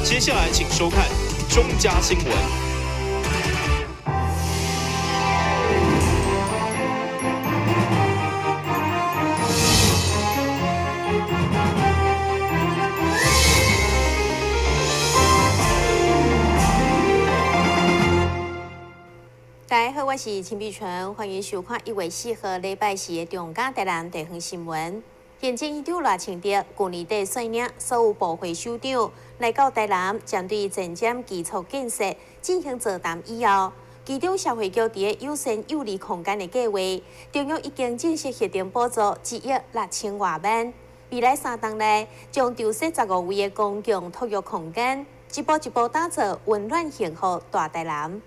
接下來請收看中嘉新聞。大家好，我是陳碧純，歡迎收看1月4號禮拜四的中嘉台南地方新聞。行政院長賴清德舊年底率領所有部會首長來到台南，針對前瞻基礎建設進行座談以後，其中社會局佇个友善幼兒空間的計劃，中央已經正式核定補助1億6千外萬，未來3冬內將籌設15位的公共托育空間，一步一步打造溫暖幸福大台南。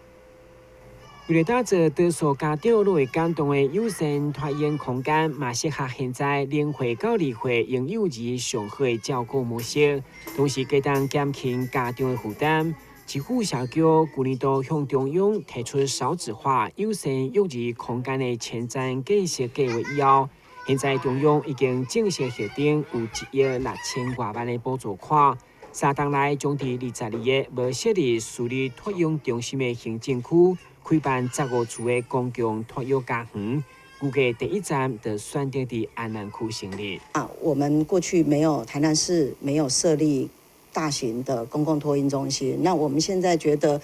為了打造多數家長攏會感動的友善托嬰空間，嘛適合現在0歲到2歲嬰幼兒上好的照顧模式，同時會當減輕家長的負擔。市府社局舊年度向中央提出少子化友善育兒空間的前瞻建設計劃以後，現在中央已經正式核定有1億6千外萬的補助款。3冬內將佇22個無設立私立托嬰中心的行政區，開辦15處的公共托育家園，預計第一站就選定佇安南區成立。啊，我們過去沒有台南市沒有設立大型的公共托嬰中心，那我們現在覺得，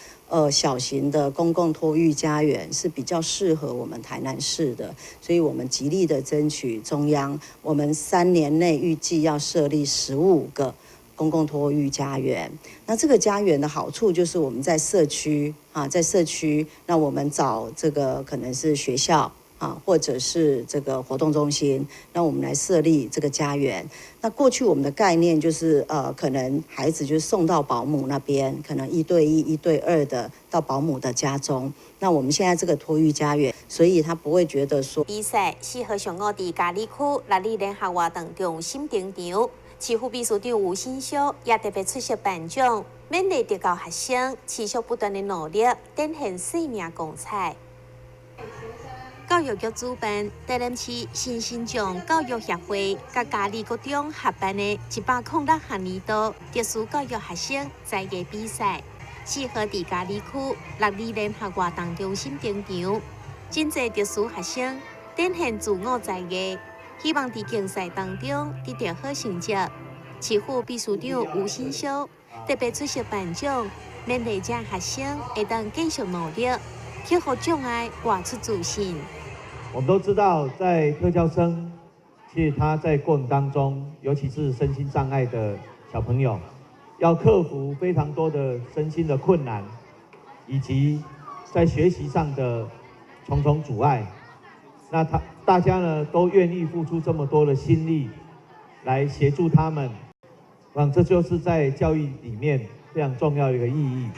小型的公共托育家園是比較適合我們台南市的，所以我們極力的爭取中央，我們3年內預計要設立15個公共托育家園。那這個家園的好處就是我們在社區啊，在社區，那我們找這個可能是學校啊，或者是這個活動中心，那我們來設立這個家園。那過去我們的概念就是，可能孩子就送到保姆那邊，可能1對1、1對2的到保姆的家中。那我們現在這個托育家園，所以他不會覺得說比賽4號上午佇嘉里區六里聯合活動中心登場。市府秘書長吳欣修也特別出席頒獎，勉勵特教學生持續不斷的努力，展現生命光彩。教育局主辦台南市身心障教育協會佮嘉里國中合辦的106學年度特殊教育學生才藝比賽，4號佇嘉里區六里聯合活動中心登場，真濟特殊學生展現自我才藝。希望佇競賽當中得到好成績。市府秘書長吳欣修特別出席頒獎，勉勵遮學生會當繼續努力，克服障礙，活出自信。我們都知道，在特教生，其實他在過程當中，尤其是身心障礙的小朋友，要克服非常多的身心的困難，以及在學習上的重重阻礙。那大家呢都願意付出這麼多的心力來協助他們，那這就是在教育裡面非常重要的一個意義。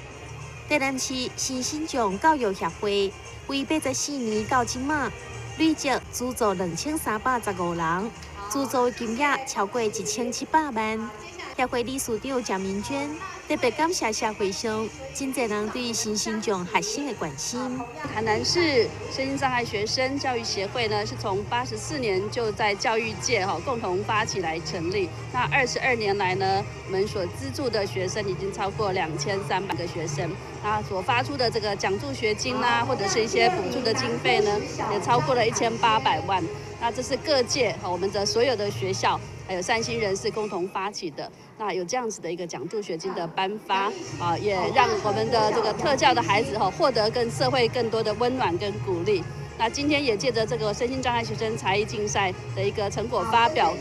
台南市身心障教育協會為84年到這馬，累計資助2315人，資助金額超過1700萬。協會理事長蔣明娟特別感謝社會上真濟人對身心障學生的關心。台南市身心障礙學生教育協會呢，是從84年就在教育界共同發起來成立。那22年來呢，我們所資助的學生已經超過2300個學生。那所發出的這個獎助學金啊，或者是一些補助的經費呢，也超過了1800萬。那這是各界我們的所有的學校還有善心人士共同發起的。那有這樣子的一個獎助學金的頒發啊，也讓我們的這個特教的孩子獲得跟社會更多的溫暖跟鼓勵。那今天也借著這個身心障礙學生才藝競賽的一個成果發表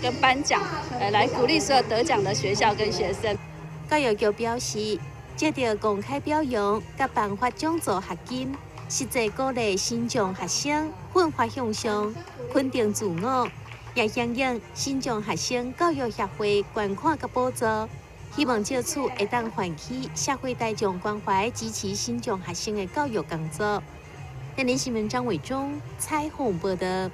跟頒獎，來鼓勵所有得獎的學校跟學生。教育局表示，藉著公開表揚佮頒發獎助學金，實際鼓勵身障學生奮發向上，肯定自我，也響應身障學生教育協會捐款佮補助，希望藉此會當喚起社會大眾關懷支持身障學生的教育工作。台南新聞張偉忠採訪報道。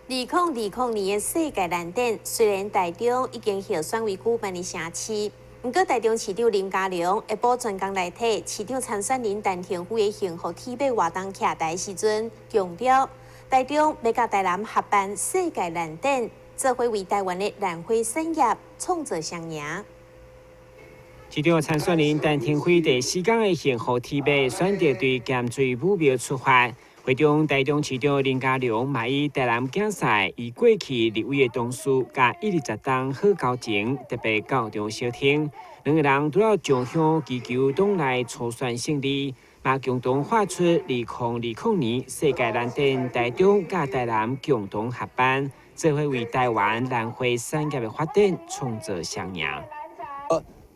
2020年的世界蘭展，雖然台中已經獲選為舉辦的城市，毋過台中市長林佳龍下晡專工來替市長參選人陳庭飛的幸福鐵馬活動徛台時陣，強調台中欲佮台南合辦世界蘭展，做伙為台灣的蘭花產業創造雙贏。市長參選人陳亭妃第四工的幸福鐵馬選擇對鹹水武廟出發。會中台中市長林佳龍嘛以台南競賽伊過去立委的同事佮20十冬好交情，特別到場相挺。兩个人除了上香祈求黨內初選勝利，嘛共同發出2020年世界蘭展台中佮台南共同合辦，做伙為台灣蘭花產業的發展創造雙贏。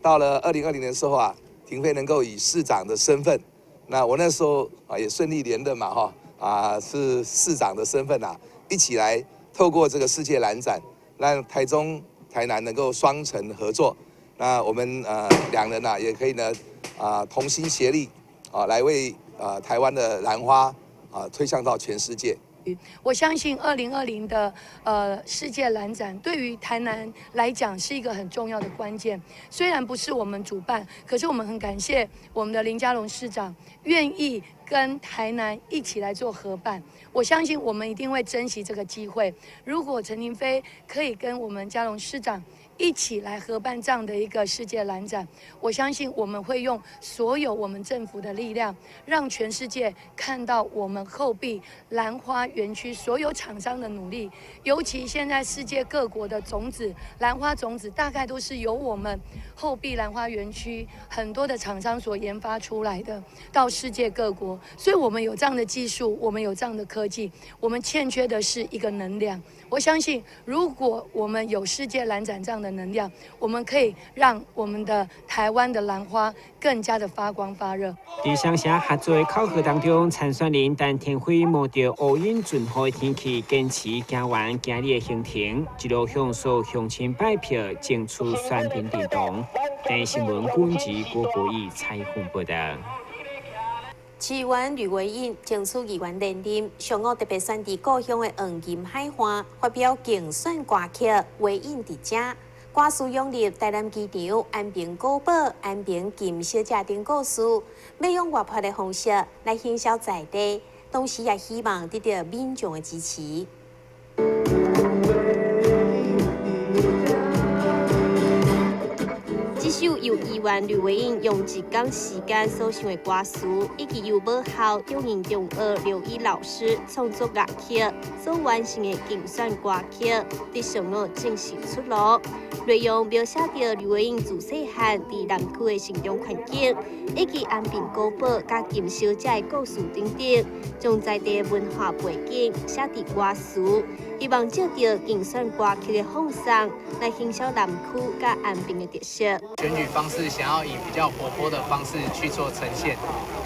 到了2020年的時候啊，亭妃能夠以市長的身份，那我那時候啊也順利連任嘛，哈啊是市長的身份啊，一起來透過這個世界蘭展，讓台中、台南能夠雙城合作。那我們兩人啊也可以呢啊同心協力啊來為台灣的蘭花啊推向到全世界。我相信2020的世界蘭展對於台南來講是一個很重要的關鍵。雖然不是我們主辦，可是我們很感謝我們的林佳龍市長願意跟台南一起來做合辦。我相信我們一定會珍惜這個機會。如果陳亭妃可以跟我們佳龍市長一起來合辦這樣的一個世界蘭展，我相信我們會用所有我們政府的力量，讓全世界看到我們後壁蘭花園區所有廠商的努力。尤其現在世界各國的種子蘭花種子，大概都是由我們後壁蘭花園區很多的廠商所研發出來的，到世界各國。所以我們有這樣的技術，我們有這樣的科技，我們欠缺的是一個能量。我相信，如果我們有世界蘭展這樣的能量，我們可以讓我們的台灣的蘭花更加的發光發熱。佇雙城合作的口號當中，參選人陳亭妃冒著烏雲陣雨的天氣，堅持行完今日的行程，一路向所有鄉親拜票，爭取選民認同。台新聞軍事郭國義採訪報道。市議員呂維穎爭取議員連任，上午特別選佇故鄉的黃金海岸發表競選歌曲《維穎佇遮》，歌詞融入台南機場、安平古堡、安平金小姐等故事，欲用活潑的方式來行銷在地，同時也希望得到民眾的支持。這首由議員呂維穎用一工時間所想的歌詞，以及由母校中營中學劉一老師創作樂曲所完成的競選歌曲，佇上午正式出爐。內容描寫著呂維穎自細漢佇南區的成長環境，以及安平古堡佮金小姐的故事等等，將在地文化背景寫佇歌詞，希望藉著競選歌曲的放送，來行銷南區佮安平的特色。選舉方式想要以比較活潑的方式去做呈現，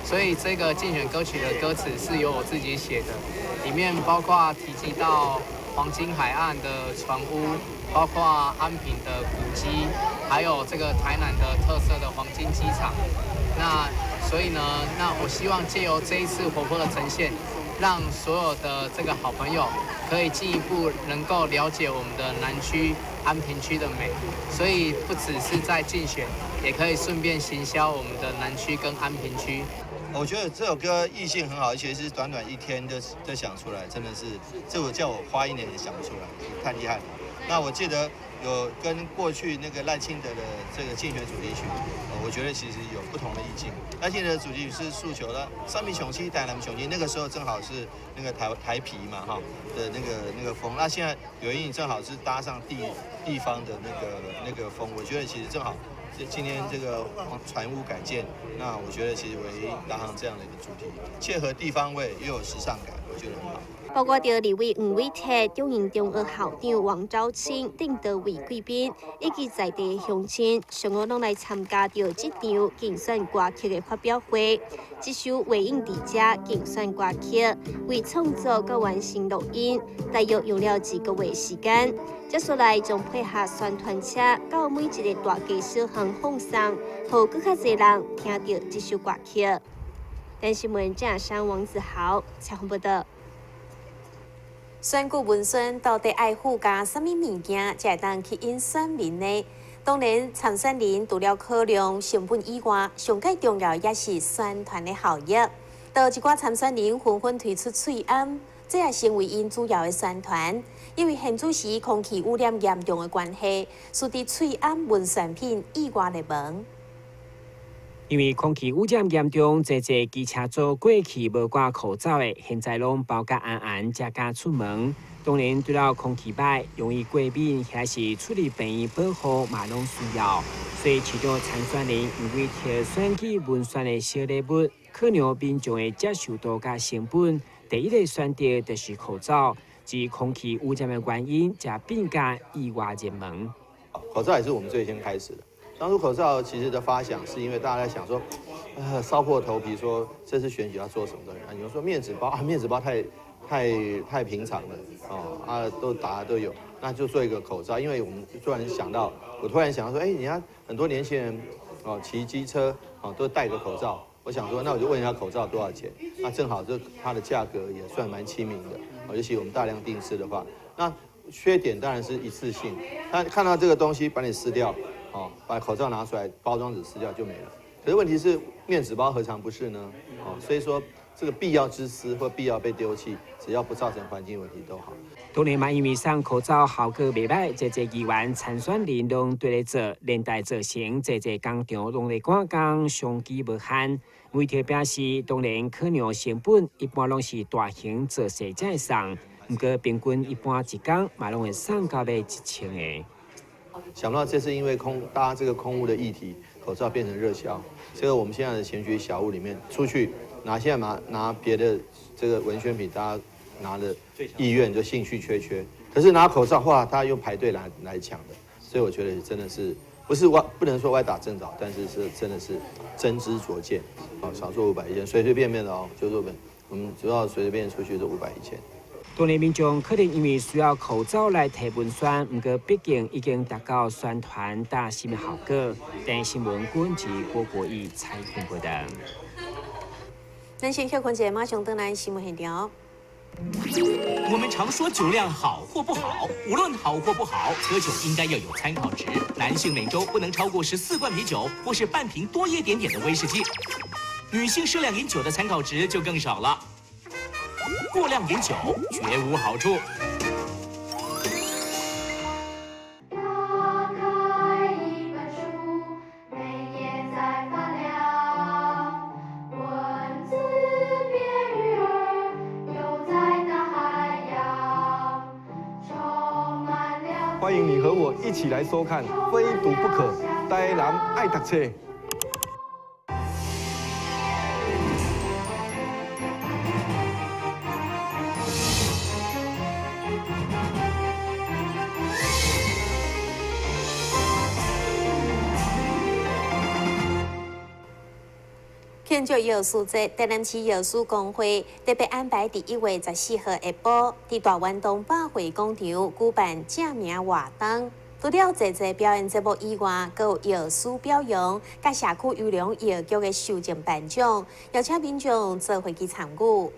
所以這個競選歌曲的歌詞是由我自己寫的，裡面包括提及到黃金海岸的船屋，包括安平的古蹟，還有這個台南的特色的黃金機場。那所以呢，那我希望借由這一次活潑的呈現，讓所有的這個好朋友可以進一步能夠了解我們的南區安平區的美，所以不只是在競選，也可以順便行銷我們的南區跟安平區。我覺得這首歌意境很好，而且是短短一天就想出來，真的是這我叫我花一年也想不出來，太厲害了。那我記得有跟過去那個賴清德的這個競選主題曲，我覺得其實有不同的意境。賴清德的主題曲是訴求了三民雄起，台南雄起，那個時候正好是那個台啤嘛哈的那個風。那現在劉英正好是搭上地方的那個風，我覺得其實正好。今天這個船屋改建，那我覺得其實唯一搭上這樣的一個主題，切合地方味又有時尚感，我覺得很好。包括著立委黃偉哲、中營中學校長王昭清等多位貴賓，以及在地鄉親，上午攏來參加著這場競選歌曲的發表會。這首《維穎佇遮》競選歌曲，為創作佮完成錄音，大約用了一個月時間。接下來將配合宣傳車到每一个大街小巷放送，予閣較濟人聽著這首歌曲。電視新聞鄭山王子豪採訪報道。選舉文宣到底愛附加啥物物件，才會當吸引選民呢？當然，參選人除了考量成本以外，上蓋重要也是宣傳的效益。當一寡參選人紛紛推出喙罨，這也成為𪜶主要的宣傳。因為現此時空氣污染嚴重的關係，使得喙罨文宣品意外熱門。因為空氣污染嚴重，濟濟機車族過去無掛口罩的，現在攏包甲嚴嚴才敢出門。當然，除了空氣歹，容易過敏，抑是出入病院保護嘛攏需要。所以市長參選人因為提選舉文宣的小禮物，考量民眾的接受度佮成本，第一个選擇就是口罩。至於空氣污染的原因，則變甲意外熱門。口罩也是我們最先開始的。當初口罩其實的發想，是因為大家在想說，燒破頭皮，說這次選舉要做什麼東西啊？有人說面紙包啊，面紙包太平常了哦，啊，都大家都有，那就做一個口罩。因為我們突然想到，我突然想到說，哎，你看很多年輕人哦，騎機車哦，都戴個口罩。我想說，那我就問一下口罩多少錢？那正好這它的價格也算蠻親民的，尤其我們大量訂製的話，那缺點當然是一次性。他看到這個東西把你撕掉。哦，把口罩拿出來，包裝紙撕掉就沒了。可是問題是，面紙包何嘗不是呢？哦，所以說這個必要之私或必要被丟棄，只要不造成環境問題都好。當然嘛，因為送口罩效果袂䆀，濟濟議員參選人攏綴咧做，連帶造成濟濟工廠攏咧趕工，商機無限。媒體表示，當然考量成本，一般攏是大型做細才會送，毋過平均一般一工嘛攏會送到欲1000個。想不到這次因為大家這個空污的議題，口罩變成熱銷。這個我們現在的選舉小物裡面出去拿，現在拿別的這個文宣品，大家拿的意願就興趣缺缺。可是拿口罩話，大家用排隊來搶的，所以我覺得真的是不是歪，不能說歪打正着，但是是真的是真知灼見。哦，少說500、1000，隨隨便便的哦，就是我們主要隨隨便便出去都500、1000。當然，民眾可能因為需要口罩來提文宣，毋過畢竟已經達到宣傳打心的效果。電視新聞軍及郭國義採訪報道。咱先休困一下，馬上轉來新聞現場。我們常說酒量好或不好，無論好或不好，喝酒應該要有參考值。男性每週不能超過14罐啤酒，或是半瓶多一點點的威士忌。女性適量飲酒的參考值就更少了。過量飲酒絕無好處。打開一本書，每頁在發亮，文字變魚兒，游在大海洋，充滿了。歡迎你和我一起來收看《非讀不可》，台南愛讀冊。慶祝藥師節，台南市藥師公會特別安排佇1月14號下晡，佇大灣東百貨廣場舉辦正名活動。除了濟濟表演節目以外，閣有藥師表揚，佮社區優良藥局的授贈頒獎，邀請民眾做伙去參與。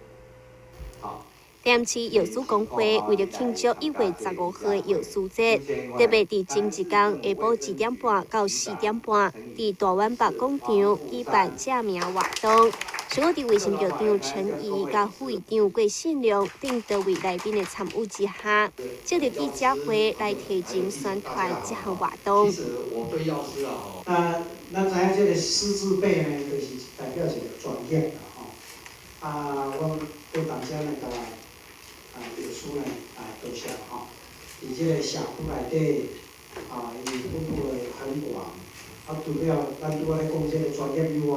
台南市藥師公會為著慶祝1月15號的藥師節，特別佇前一天下晡1點半到4點半，佇大灣北廣場舉辦正名活動。上午佇衛生局長陳怡佮副會長郭信良等多位來賓的參與之下，藉著記者會來提前宣傳這項活動。其實我對藥師啊，那咱知影這個師字輩呢，就是代表一個專業啦吼。啊，阮對大家呢，共藥師呢，多謝吼。佇這個社區內底，啊，伊分布的很廣。啊，除了咱拄仔咧講這個專業以外，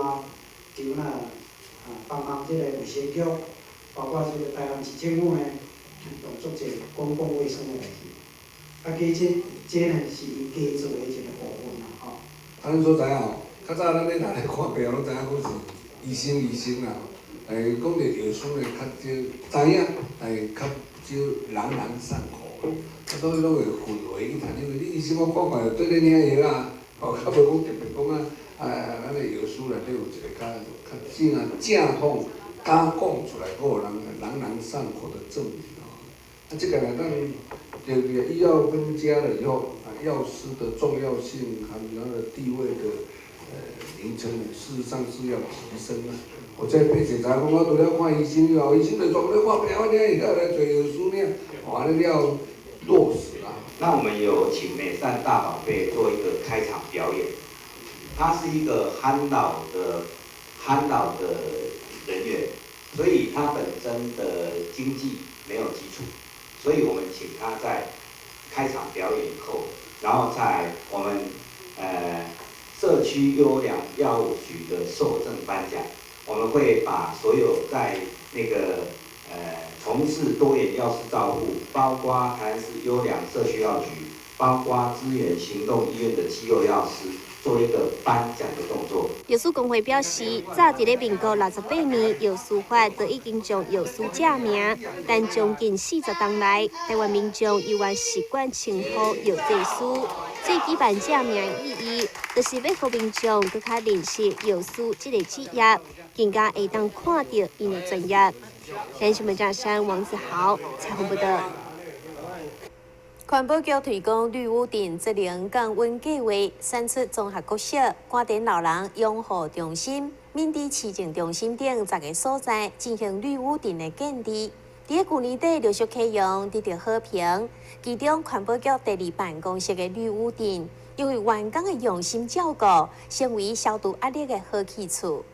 除了啊幫忙這個衛生局，包括這個台南市政府呢，推動足濟公共衛生的代誌。啊，其實這呢是伊加做的一個部分啦，吼。啊，恁所知影吼，較早咱咧若咧看病，攏知影講是醫生醫生啦。但是講著藥師呢，較少知影，但是較少朗朗上口，啊，所以攏會混為一談。因為你醫生我看看就對咧領藥啊，哦，較無講特別講啊，啊，咱的藥師內底有一個較較正啊正統，敢講出來，閣有人朗朗上口的證明哦。啊，這個呢，咱對對醫藥分家了以後，啊，藥師的重要性和他的地位的名稱，事實上是要提升啊。我這輩子知講，我除了看醫生以後，醫生就專門咧看病，我領藥來做藥師爾，按呢了落實啦。那我們有請美善大寶貝做一個開場表演。他是一個看老的人員，所以他本身的經濟沒有基礎，所以我們請他在開場表演以後，然後在我們社區優良藥局的受贈頒獎，我們會把所有在那個從事多元藥師照護，包括台南市優良社區藥局，包括支援行動醫院的機構藥師，做一個頒獎的動作。藥師公會表示，早佇咧民國68年，藥師法就已經將藥師正名，但將近40冬來，台灣民眾猶原習慣稱呼藥劑師。這舉辦正名意義，就是欲予民眾閣較認識藥師這个職業，更加會當看著𪜶的專業。台視新聞張王子豪採訪報導。環保局推廣綠屋頂節能降溫計劃，選出綜合國小、官田老人養護中心、敏智市政中心等10个所在進行綠屋頂的建置。佇舊年底陸續啟用，得著好評。其中環保局第二辦公室的綠屋頂，因為員工的用心照顧，成為消除壓力的好去處。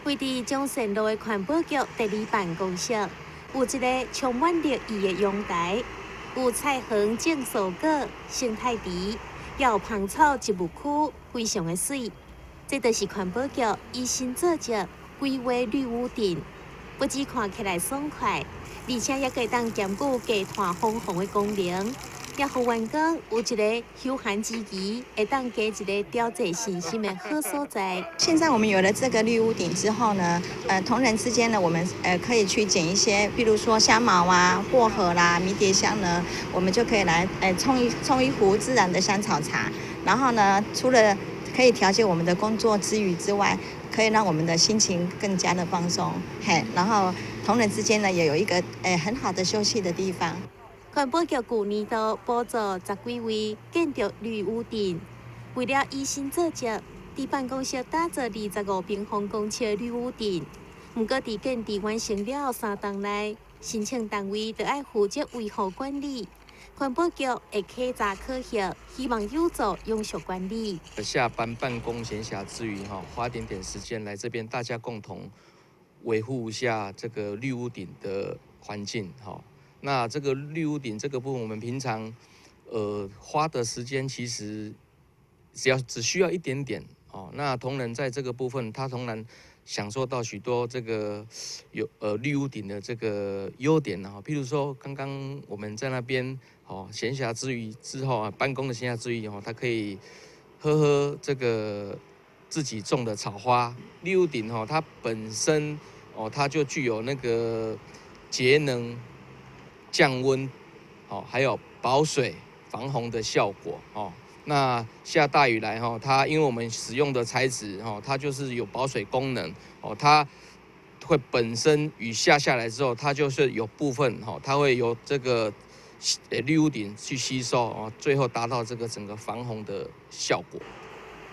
位佇中山路的環保局第二辦公室，有一个充滿綠意的陽台。有菜園種蔬果、生態池，也有芳草植物區，非常的媠。這就是環保局以身作則，規劃綠屋頂，不止看起來爽快，而且也會當兼顧低碳防洪的功能，也予員工有一个休閒之餘，會當加一个調節身心的好所在。現在我們有了這個綠屋頂之後呢，同仁之間呢，我們可以去撿一些，比如說香茅啊、薄荷啦、迷迭香呢，我們就可以來沖一壺自然的香草茶。然後呢，除了可以調節我們的工作之餘之外，可以讓我們的心情更加的放鬆，嘿，然後同仁之間呢，也有一個很好的休憩的地方。環保局舊年度補助10幾位建築綠屋頂，為了以身作則，佇辦公室打造25平方公尺綠屋頂。毋過佇建置完成了3冬內，申請單位就愛負責維護管理。環保局會稽查考核，希望有助永續管理。下班辦公閒暇之餘，哈，花點點時間來這邊，大家共同維護一下這個綠屋頂的環境，哈。那這個綠屋頂這個部分，我們平常，花的時間其實只需要一點點哦。那同仁在這個部分，他同仁享受到許多這個有綠屋頂的這個優點啊。譬如說，剛剛我們在那邊哦閒暇之餘之後啊，辦公的閒暇之餘哦，他可以喝喝這個自己種的草花。綠屋頂哦，它本身哦，它就具有那個節能、降溫，哦，還有保水、防洪的效果，哦。那下大雨來，哈，它因為我們使用的材質，哈，它就是有保水功能，哦，它會本身雨下下來之後，它就是有部分，哈，它會由這個綠屋頂去吸收，哦，最後達到這個整個防洪的效果。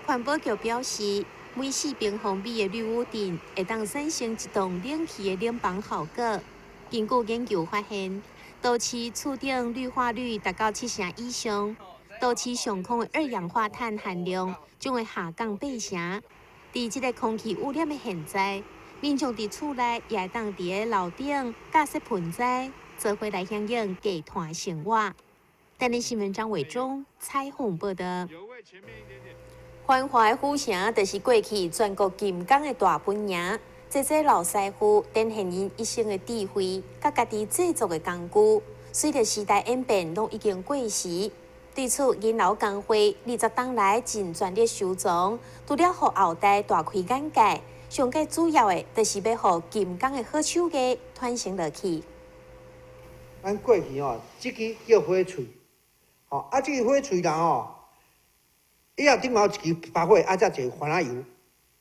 環保局表示，每4平方米的綠屋頂會當產生一棟冷氣的冷房效果。根據研究發現，都市厝頂綠化率達到7成以上，都市上空的二氧化碳含量將會下降8成。佇這个空氣污染的現在，民眾佇厝內也會當佇咧樓頂架設盆栽，做伙來響應低碳生活。台視新聞張偉忠採訪報導。繁華的府城就是過去全國金工的大本營。這些老師傅展現𪜶一生的智慧，佮家己製作的工具，隨著時代演變，攏已經過時。對此，銀樓工會20冬來盡全力收藏，除了予後代大開眼界，上蓋主要的，就是欲予金工的好手藝傳承落去。咱過去吼，這支叫火喙，吼啊，這支火喙啦吼，伊後頂嘛有一支拔火，啊，這一個番仔油，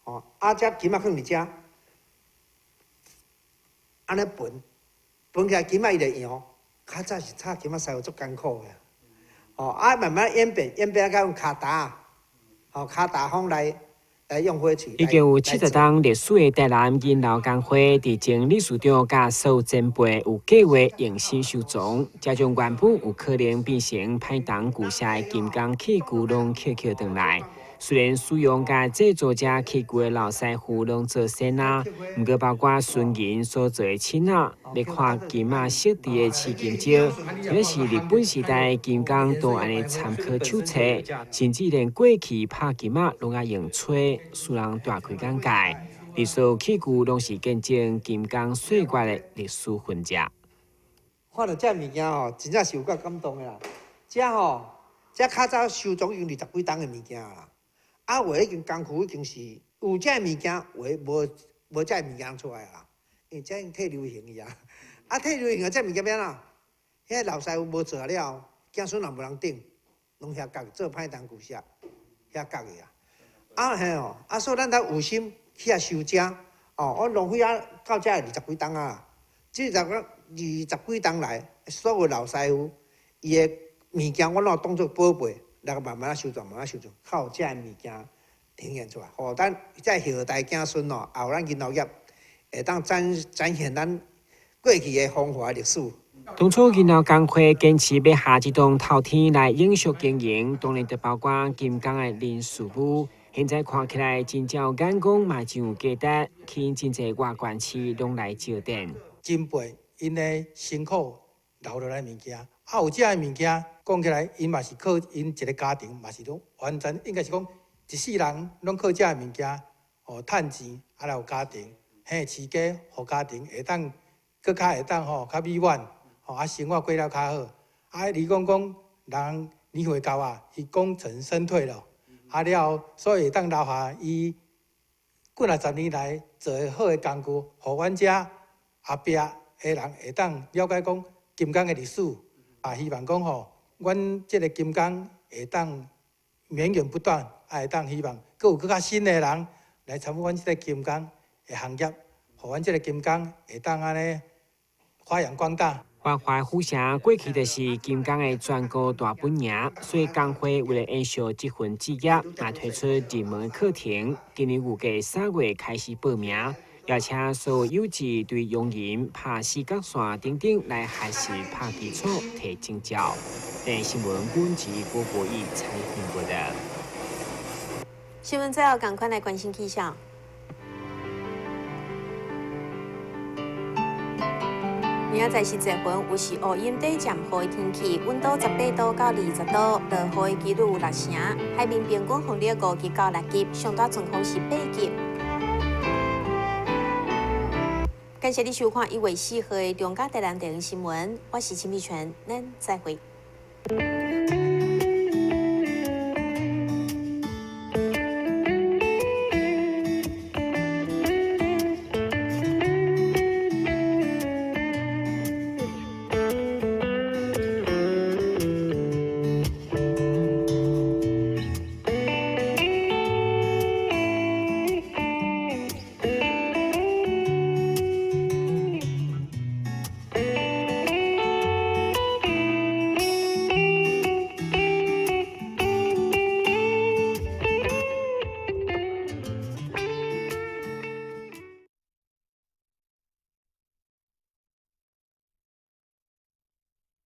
吼啊，這金仔囥佇遮。按呢歕，歕起來金仔伊就搖。較早是插金仔師傅足艱苦的，哦啊慢慢演變，演變到用跤踏，哦跤踏風來用火喙。已經有70冬歷史的台南銀樓工會，佇前理事長佮所有前輩有計劃用心收藏，這將原本有可能變成歹重舊式的金工器具，攏抾抾轉來。雖然使用佮製造這器具的老師傅攏做先啊，毋過包括純銀所做的秤仔，欲看金仔設置的試金石，這個是日本時代金工圖案的參考手冊，甚至連過去拍金仔攏愛用吹，使人大開眼界。歷史器具攏是見證金工歲月的歷史痕跡。看著這物件吼，真正是有夠感動的啦！這吼，這較早收藏已經二十幾冬的物件啦。啊，有的已經工具已經是有這物件，有的無無這物件出來啦。因為這已經退流行去啊。啊，退流行啊，這物件欲按怎？遐老師傅無做了，子孫也無人頂，攏遐角做歹當舊舍，遐角去啊。啊嘿哦，啊所以咱才有心去遐收這，哦，我浪費啊到這二十幾冬啊，這二十幾冬來，所有老師傅伊的物件，我攏當做寶貝，來慢慢仔收藏，慢慢收藏，較有這个物件呈現出來，予咱這後代子孫哦，也有咱銀樓業會當展展現咱過去的風華歷史。當初銀樓工會堅持欲下這棟透天來永續經營，當然就包括金工的人事部。現在看起來真正有眼光，嘛真有價值，吸引真濟外縣市攏來招展。前輩𪜶的辛苦留落來物件，啊有這个物件，講起來，𪜶嘛是靠𪜶一个家庭，嘛是攏完全應該是講一世人攏靠這个物件，哦，趁錢，啊來有家庭，嘿，飼家，予家庭會當閣較會當吼較美滿，吼啊生活過了較好。啊，你講講人年歲到啊，伊功成身退了，啊了後，所以會當留下伊幾若十年來做的好的工具，予阮遮後壁的人會當了解講金工的歷史，啊，希望講吼，阮這个金工會當源源不斷，啊，會當希望閣有閣較新的人來參與阮這个金工的行業，予阮這个金工會當按呢發揚光大。繁華府城過去就是金工的全國大本營，所以工會為了延續這份志業，嘛推出入門課程。今年預計3月開始報名，邀請所有有志對用銀拍四角線等等來學習拍基礎、提證照。電視新聞阮是郭國義採訪報導。新聞最後，趕快來關心氣象。明仔載是濟雲，有時烏雲底漸雨的天氣，溫度18度到20度，落雨的幾率有6成。海面平均風力5級到6級，上大陣風是8級。感謝你收看1月4號的中嘉台南電視新聞，我是陳美泉，咱再會。